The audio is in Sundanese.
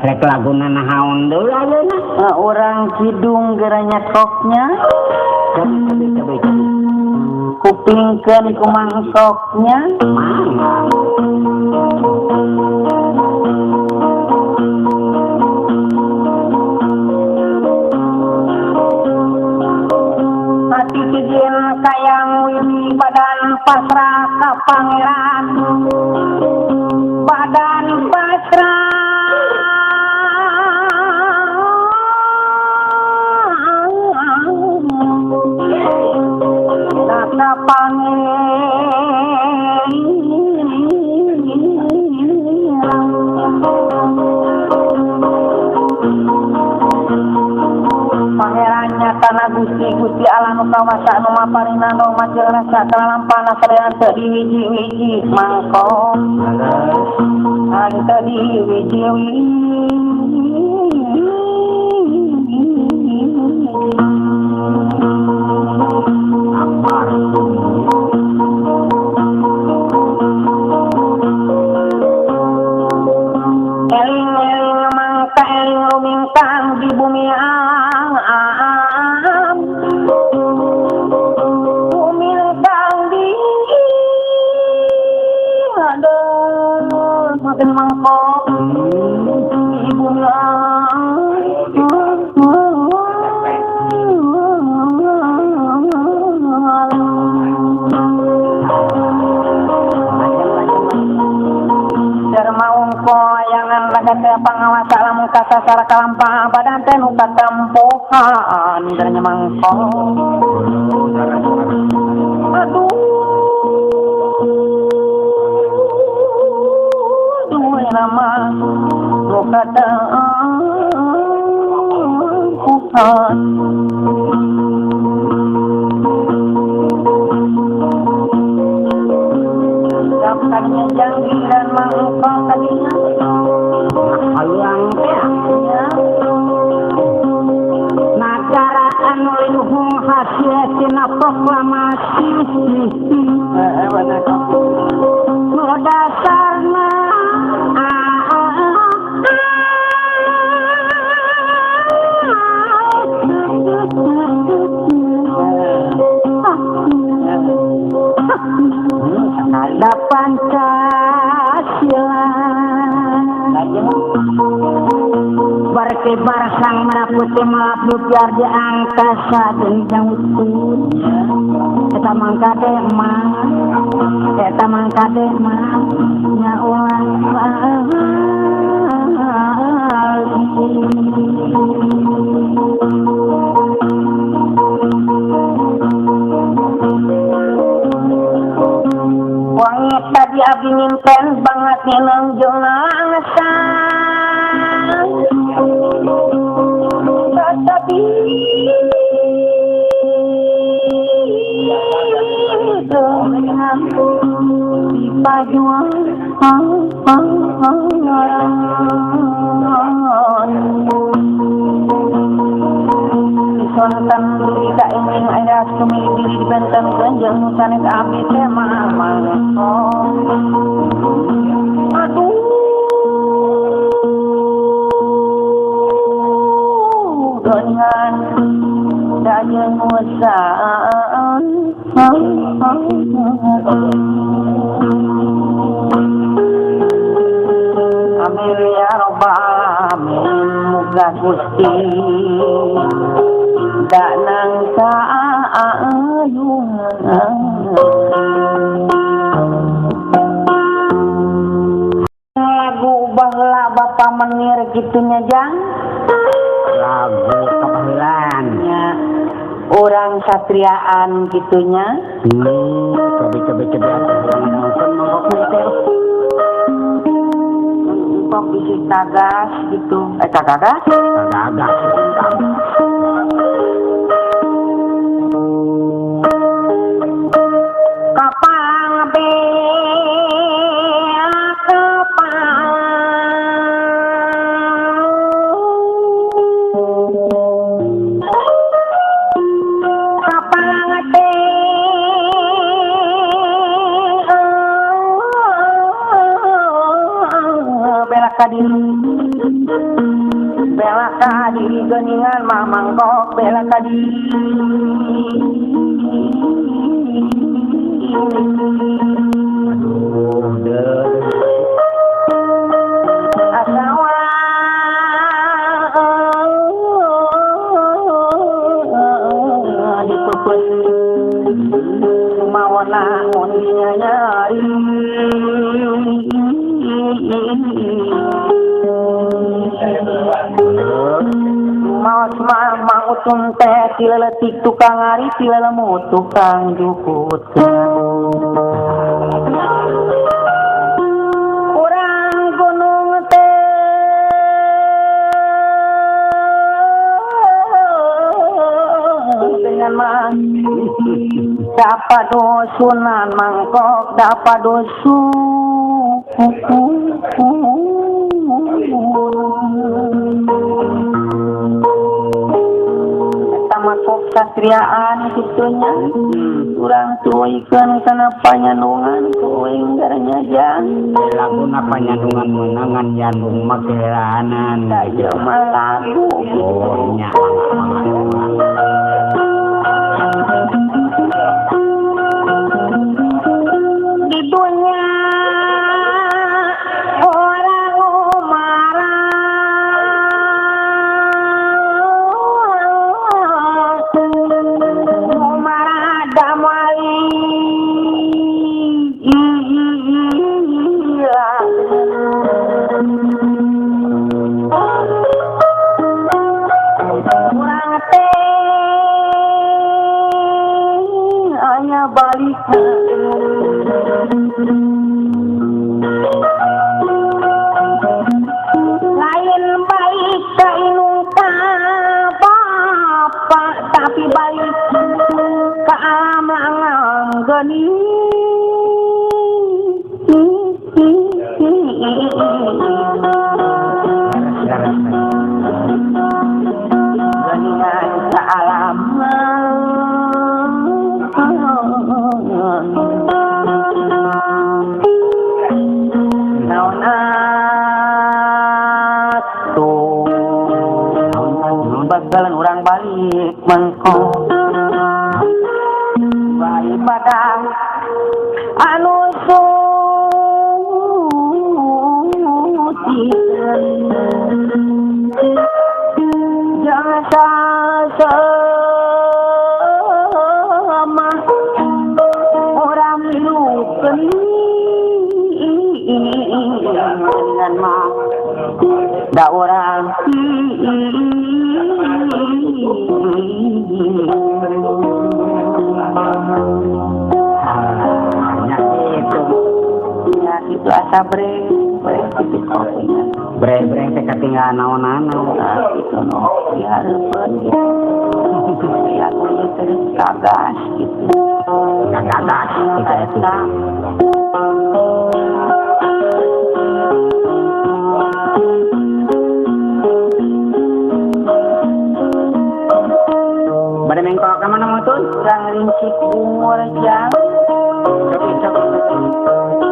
Rek laguna naon deui ayeuna? Nah, orang kidung geranya koknya. Cobi cobi cobi cobi. Kupingkeun ku mangkoknya. Mangga. Hati kijin kayang widi badan pasrah ka pangeran. Badan pasrah ka pangeran. Pangerannya tanah Gusti Gusti Allah nu kawasa nu maparina nu majel rasa kalalampana sadayana teu dihiji-hiji mangkok teu dihiji-hiji. Akbar. Eling-eling mangka eling rumingkang di bumi am rumingkang di aduh makin mangkok di bumi am pangawasa lamun kasasar kalampah badan teh nu katempohan darnya mangkok. Aduh duh nama nu katempohan. Dapatnya janggiran mangkok tadinya. Hayang teh nagara anu linuhung hasil tina proklamasi nu dasarna da Pancasila berkibar sang merah putih melaput biar di angkasa jenjang utuh. Eta mangkade mah, eta mangkade mah, nya ulah wangi tadi abdi nyimpen banget nyeunang jeung nangsa. Tetapi dipajuan sonten duri ka ingin aya sumi diri dibenten jeung sanes abdi teh mah mangkok. Aduh dengan daya ngusaan. Amin ya rabbal alamin. Muga Gusti dak nangsa ayungan. Lagu baheula Bapak Menir kitunya jang. Lagu kabahelaan nya orang satriaan kitunya. Cobi cobi cobi atuh urang nonton mangkok teh. Mangkok bisi kagas gitu. Kagagas? Kagagas. Kapang be kapang kapang teh bela ka dieu. Bela kadi geuningan mah mangkok bela kadi. Aduh, deh. Asawa dipepes mawana mun nyari. Maot mah mangutun teh tileletik tukang ari tilelemut tukang jukut. Urang gunung teh dengan mah dapat dosunan mangkok dapat dosu. Mangkok satriaan kitunya urang tuikeun kana panyandungan kuing garanya jang laguna panyandungan meunangan jandung mah keulaanan da ieu mah lagu oh nya di dunya orang balik lain baik ka inung ka bapak tapi balik ka alam langang geni geningan ka alam naon atuh bakalan urang balik mangkok bae padang anu suci jangan sama orang luken dengan mah da orang itu ya itu asa bre bre gitu kopinya bre bre teh katinggalan naon-naon gitu no dihareupeun gitu ya terus kagas gitu kagas gitu eta. Bade mengkok ka mana mutun? Urang rincik umur jang. Sok sok.